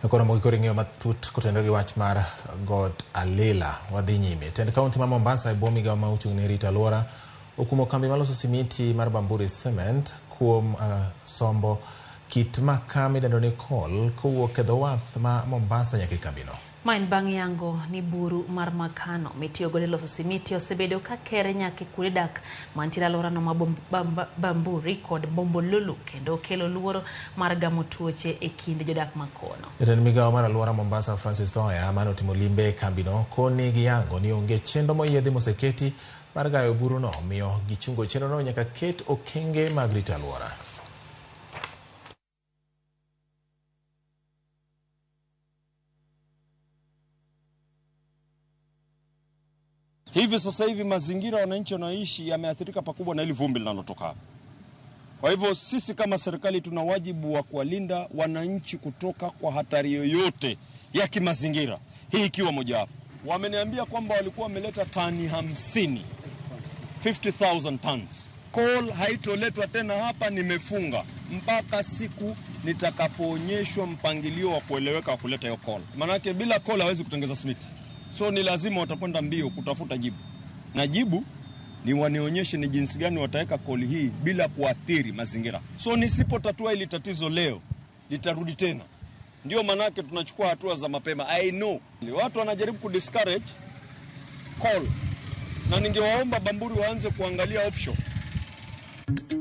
Koro mogik ng'eyo matut kotenore gi wach mar got Alila. Wadhi nyime. Tend kaunti ma Mombasa e bwo migawo ma ochung' ne rito alwora okumo kambi maloso simiti mar Bamburi Cement kuom sombo kit makaa midendo ni coal kowuok e dho wath ma Mombasa nyaka e kambino. Ma en bang' yango ni buru mar makano mitiyogo e loso simiti osebedo ka kere nyaka e kuonde dak mantiere alworano ma Bamburi kod Bombolulu kendo kelo luoro mar gamo tuoche e kind jodak makono. Jatend migawo mar alwora Mombasa Francis Thoya mane otimo limbe e kambino koni giyango ni onge chenro moyiedhi moseketi mar gayo buruno, omiyo gichungo chenrono nyaka ket okenge mag rito alwora. Hivi sasa hivi mazingira wananchi wanaoishi yameathirika pakubwa na hili vumbi linalotoka hapa. Kwa hivyo sisi kama serikali tuna wajibu wa kuwalinda wananchi kutoka kwa hatari yoyote ya kimazingira, hii ikiwa mojawapo. Wameniambia kwamba walikuwa wameleta tani 50, 50,000 tons. Coal haitoletwa tena hapa, nimefunga mpaka siku nitakapoonyeshwa mpangilio wa kueleweka wa kuleta hiyo coal. Manake bila coal hawezi kutengeza simiti. So ni lazima watakwenda mbio kutafuta jibu, na jibu ni wanionyeshe ni jinsi gani wataweka coal hii bila kuathiri mazingira. So nisipotatua hili tatizo leo litarudi tena. Ndio manake tunachukua hatua za mapema. I know watu wanajaribu kudiscourage coal, na ningewaomba Bamburi waanze kuangalia option.